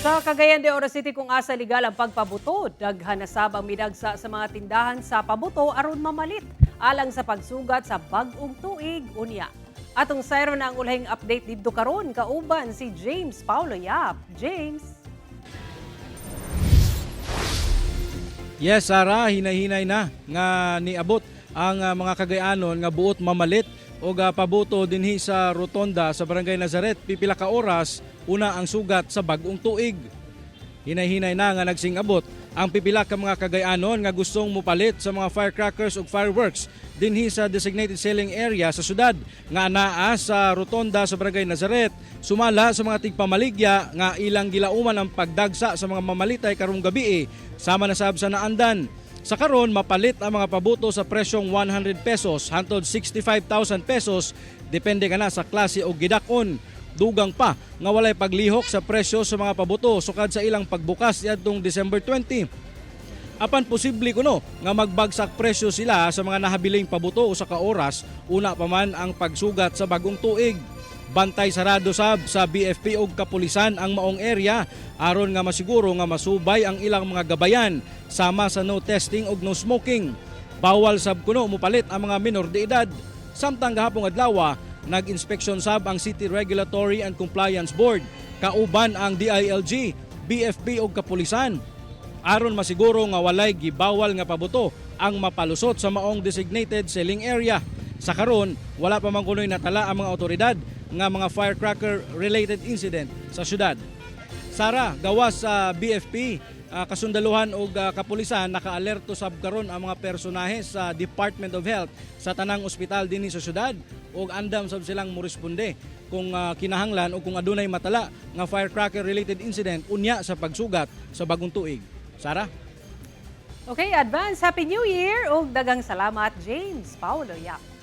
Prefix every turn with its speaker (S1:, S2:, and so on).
S1: Sa Cagayan de Oro City, kung asa legal ang pagpabuto, daghan na sab ang midagsa sa mga tindahan sa pabuto aron mamalit alang sa pagsugat sa bag-ong tuig unya. Atong sayron na ang ulahing update didto karon kauban si James Paulo Yap. James.
S2: Yes, Sarah, hinay-hinay na nga niabot ang mga Cagayanon nga buot mamalit og pabuto dinhi sa rotonda sa Barangay Nazaret pipila ka oras una ang sugat sa bag-ong tuig. Hinay-hinay na nga nagsingabot ang pipila ka mga Cagayanon nga gustong mupalit sa mga firecrackers ug fireworks dinhi sa designated selling area sa syudad nga anaa sa rotonda sa Barangay Nazaret, sumala sa mga tigpamaligya nga ilang gilauman ang pagdagsa sa mga mamalitay karong gabi, sama na sab sa naandan. Sa karon, mapalit ang mga pabuto sa presyong 100 pesos hantod 65,000 pesos, depende kana sa klase o gidakon. Dugang pa nga walay paglihok sa presyo sa mga pabuto sukad sa ilang pagbukas niadtong December 20. Apan posible kuno nga magbagsak presyo sila sa mga nahabiling pabuto usa ka oras una pa man ang pagsugat sa bagong tuig. Bantay sarado sab sa BFP og kapulisan ang maong area aron nga masiguro nga masubay ang ilang mga gabayan sama sa no testing og no smoking. Bawal sab kuno mopalit ang mga minor de edad. Samtang gahapong adlaw, nag-inspeksyon sab ang City Regulatory and Compliance Board kauban ang DILG, BFP og kapulisan aron masiguro nga walay gibawal nga pabuto ang mapalusot sa maong designated selling area. Sa karon, wala pa man kunoy natala ang mga otoridad nga mga firecracker related incident sa syudad. Sara, gawas sa BFP, kasundaluhan og kapulisan, nakaalerto sab karon ang mga personahe sa Department of Health sa tanang ospital dinhi sa syudad ug andam sab silang moresponde kung kinahanglan o kung adunay matala nga firecracker related incident unya sa pagsugat sa bagong tuig. Sara?
S1: Okay, advance Happy New Year ug daghang salamat, James Paulo Yap.